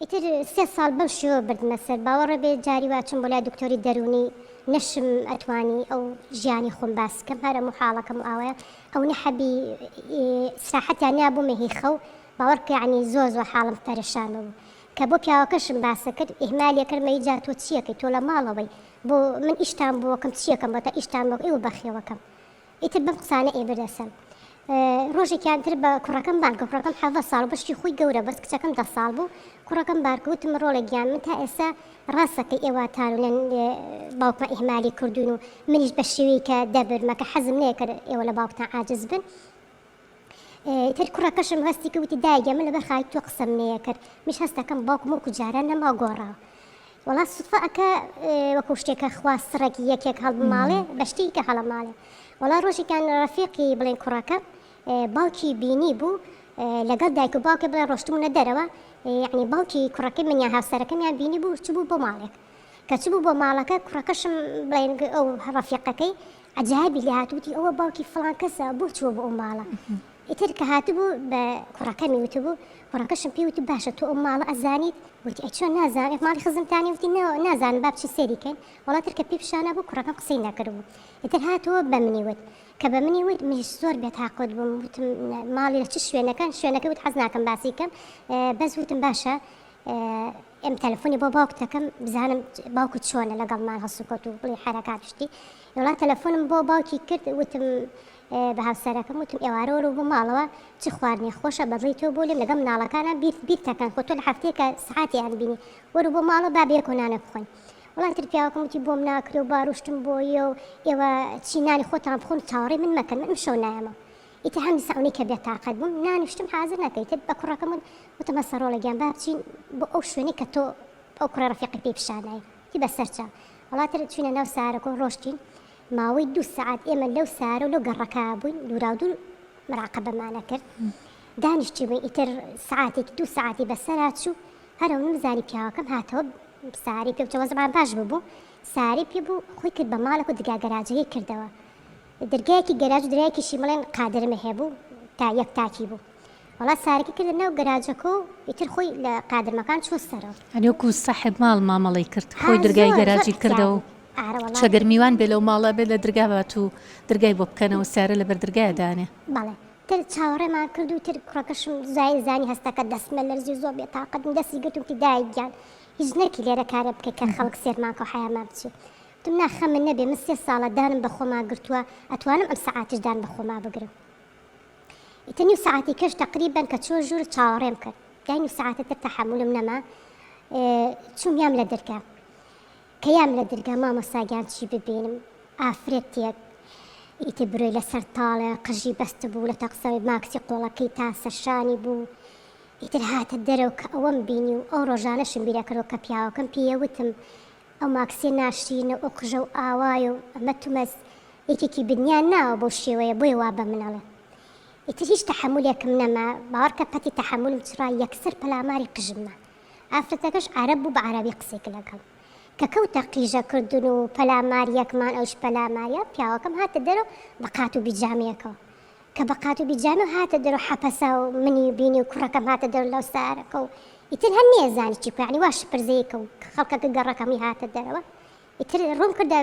ئیتر سێ ساڵ بەم شێوە بردمە سەر، باوەڕە بێ جاری وا چوم بۆ لای دکتۆری دەروونی نەشم ئەتوانی ئەو ژیانی خۆم باس کەم هەر ئەموو حاڵەکەم و ئاوایە ئەونە حەبی ئیسراحەتیان نیا بوومە هی خەو باوەڕ کە یەعنی زۆر زۆر حاڵم پەرێشان ببوو کە بۆ پیاوەکەشم باسە کرد ئیهمالی ئەکرد مەی جا تۆ چیەکەی تۆ لە ماڵەوەی بۆ من ئیشتان بۆکەم چیەکەم بۆتە ئیشتان بۆ ئێوە بەخێوەکەم ئیتر بەم قسانە ئەیبردە سەر. ڕۆژێکیان تر بە کوڕەکەم بانگ کرد، کوڕەکەم 17 ساڵ بوو، بەشی خۆی گەورە بەس کچەکەم دە ساڵ بوو، کوڕەکەم بانگ کرد وتم ڕۆڵە گیان من تا ئێستا ڕاستەکەی ئێوە تارونەن باوکمان ئیهمالی کردوون و منیش بە شێوەی کە دەبرمە کە حەزم نەیەکرد ئێوە لە باوکتان عاجز بن. ئیتر کوڕەکەشم هەستی کرد وتی دایە گیان من لەبەر خاوی تۆ قسەم نەیەکرد، منیش هەستەکەم باوکم وەکو جاران نەما گۆڕاوە. وەڵا سوتفە ئەکە وەکو شتێکە خوا سڕێکی یەکێک هەڵبماڵێ بە شتێکی کە هەڵەماڵێ وەڵا ڕۆژێکیان ڕەفیقی بڵێن کوڕەکە باوکی بینی بوو لەگەڵ دایک و باوکی بڵێن ڕۆشتبوونە دەرەوە یعنی باوکی کوڕەکەی من یان هاوسەرەکەمیان بینی بوو چبوو بۆ ماڵێک کە چبوو بۆ ماڵەکە کوڕەکەشم بڵێن ئەو ڕەفیقەکەی عەجایبی لێ هات وتی ئەوە باوکی فڵان کەسە بۆ چووە بۆ ئەو ماڵە ئیتر کە هاتبوو بە کوڕەکەمی وتبوو، کوڕەکەشم پێی وتبوو باشە تۆ ئەو ماڵە ئەزانیت؟ وتی ئەی چۆن نازانم، ئێ ماڵی خزمتانە؟ وتی نا نازانم با بچین سەیری کەین، وەڵا تر کە پێی پیشانا بوو کوڕەکەم قسەی نەکردبوو، ئیتر هاتەوە بە منی وت، کە بە منی وت منیش زۆر بێتاقەت بووم، وتم ماڵی لە چ شوێنەکەن، شوێنەکەی وت حەز ناکەم باسی کەم، بەس وتم باشە ئێم تەلەفۆنی بۆ باوکت ئەکەم بزانم باوکت چۆنە لەگەڵمان هەڵسوکەوت و بڵێ حەرەکات و شتی، وەڵا تەلەفۆنم بۆ باوکی کرد وتم بە هاوسەرەکەم وتم ئێوارە وەرەوە بۆ ماڵەوە چ خواردنێ خۆشە بەدڵی تۆ بۆ لێم لەگەڵ مناڵەکانا بیر بیرتەکەن خۆ تۆ لە هەفتەیەکا سەعاتێیان بینی وەرە بۆ ماڵەوە با بەیەکەوە نانێک بخۆین وەڵا ئیتر پیاوەکەم وتی بۆم ناکرێ و باروشتم بۆیە و ئێوە چی نانی خۆتان بخۆن و چاوەڕێی من مەکەن من ئمشەو نایەمەوە ئیتر هەمدیسان ئەونەی کە بێتاقەت بووم نانیشتم حازر نەکە ئیتر بە کوڕەکەم وت وتم هەستە ڕۆڵە گیان با بچین بۆ ئەو شوێنەی کە تۆ ئەو کوڕە ڕەفیقی پێی پیشانای وتی بەسەرچاو وەڵا ئیتر چوینە ناو سارەکە و ڕۆشتین ماوەی دوو سەعات ئێمە لەو سارە و لەو گەڕەکە بووین دووراودوور مراقەبەمان ئەکرد دانیشتبووین ئیتر سەعاتێکی دوو سەعاتی بەسەرا چوو هەر ئەونم زانی پیاوەکەم هاتەوە ساری پێ بچە وەزعمان باش ببوو ساری پێ بوو خۆی کرد بە ماڵێک و درگا گەراجەکەی کردەوە درگایەکی گەراج و درایەکیشی بڵێن قادرمە هەبوو تا یەک تاکی بوو وەڵا سارەکەی کردە ناو گەراجەکە و ئیتر خۆی لە قادرمەکان چووە سەرەوە. یانی وەکو ساحێب ماڵ مامەڵەی کرد خۆی درگای گەراجی کردەوە و چ گەر میوان بێ لەو ماڵە بێ لە درگا بات و درگای بۆ بکەنەوە سارە لەبەر درگایە دانێ. بەڵێ تر چاوەڕێمان کرد و تر کوڕەکەشم زای زانی هەستەکە دەستمە لەرزی و زۆر بێتاقەت بووم دەستی گرتم وتی دایک گیان هیچ نەکی لێرە کارێ بکەی کە خەڵک سێرمان کە و حەیامان بچێ وتم نا خەمت نەبێ من سێ ساڵە دانم بە خۆما گرتووە ئەتوانم ئەم سەعاتیش دان بە خۆما بگرم. ئیتر نیو سەعاتی کەش تەقریبەن کە چووە ژوور چاوەڕێم کرد دای نیو سەعاتە تر تەحەمولم نەما چووم یام لە درگا کە یام لە درگا مامۆستا گیان چی ببینم ئافرەتێک ئیتر برۆی لەسەر تاڵێ قژی بەستبوو لە تەقسەوەی ماکسی قۆڵەکەی تا سەرشانی بوو ئیتر هاتە دەرەوە کە ئەوەم بینی و ئەو ڕۆژانەشم بیرەکردەوە کە پیاوەکەم پێیە وتم ئەو ماکسیە ناشرینە و ئەو قژە و ئاوایە و ئەمە تومەز یەکێکی بنیان ناوە بەو شێوەیە بۆیە وا بە من ئەڵێ ئیتر هیچ تەحەمولێکم نەما باوەڕکە پەتی تەحەمولم چڕا یەکسەر پەلاماری قژم نا ئافرەتەکەش عەرەب بوو بە عەرەبی قسەی کرد لەگەڵم کە کەوتە قیژە کردن و پەلامار یەکمان ئەویش پەلاماریا پیاوەکەم هاتە دەرەوە بە قات و بیجامەیەکەوە کە بە قات و بیجامەوە هاتە دەرەوە حەپەسا و منی بینی و کوڕەکەم هاتە دەرەوە لەو سارەکە و ئیتر هەر نەیەزانی چی بکا یانی وا شپرزەیی کە خەڵکەکە گەڕەکەمی هاتە دەرەوە ئیتر ڕووم کردە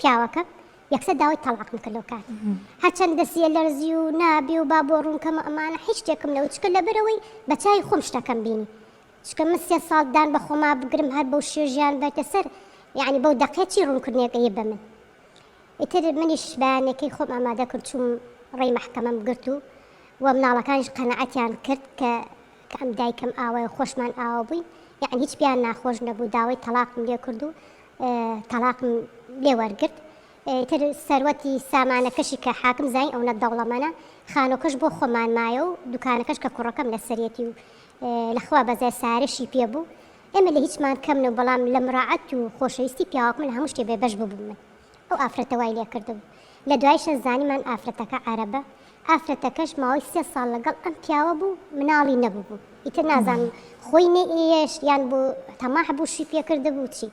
پیاوەکەم یەکسەر داوای تەڵاقم کرد لەو کات هەرچەند دەسیە لەرزی و نابێ و با بۆ ڕوون کەمە ئەمانە هیچ شتێکم نەوت چکە لەبەرەوەی بە چاوی خۆم شتەکەم بینی چکە من سێ ساڵ دان بە خۆما بگرم هەر بەو شێ ژیان بەرتە سەر یعنی بەو دەقەیە چی ڕوونکردنێک ئەیە بە من ئیتر منیش بەیانەکەی خۆم ئامادە کرد چووم ڕێی مەحکەمەم گرت و و مناڵەکانیش قەناعەتیان کرد کە کە ئەم دایکم ئاوایە و خۆشمان ئاوا بووین یەعنی هیچ پێیان ناخۆش نەبوو داوای تەڵاقم لێ کرد و تەڵاقم لێ وەرگرت ئیتر سەروەتی سامانەکەشی کە حاکم زانی ئەونە دەوڵەمەنە خانۆکەش بۆ خۆمان مایە و دوکانەکەش کە کوڕەکەم لەسەریەتی و لەخوا بەزای سارەشی پێ بوو ئێمە لە هیچمان کەم نەبوو بەڵام لە مراعەت و خۆشەویستی پیاوەکم لە هەموو شتێ بێ بەش ببووم من ئەو ئافرەتە وای لێ کردبوو لە دوایشە زانیمان ئافرەتەکە عەرەبە ئافرەتەکەش ماوەی سێ ساڵ لەگەڵ ئەم پیاوە بوو مناڵی نەببوو ئیتر نازانم خۆی نەیئێشت یان بۆ تەماح بوو شوی پێ کردبوو چی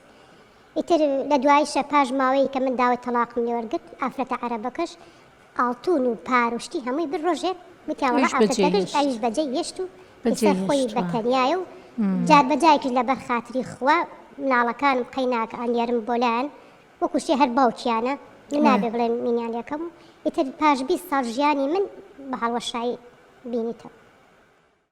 ئیتر لە دوایشە پاش ماوەیەک کە من داوای تەڵاقم لێ وەرگرت ئافرەتە عەرەبەکەش ئاڵتون و پار و شتی هەمووی برد ڕۆژێک وتیان وەڵا ئەویش بەجێی ئافرەتەکەش هێشت ئەویش بەجێی هێشت و بەجێی ئیستا خۆی هێشتووە. بە تەنیایە و. جار بە جایکیش لەبەر خاتری خوا مناڵەکانم قەیناکە ئەنێرم بۆ لایان وەکو شتێ هەر باوکیانە من نابێ بڵێن مینیان لێکەم و ئیتر پاش 20 ساڵ ژیانی من بە هەڵوەشایی بینیتەوە.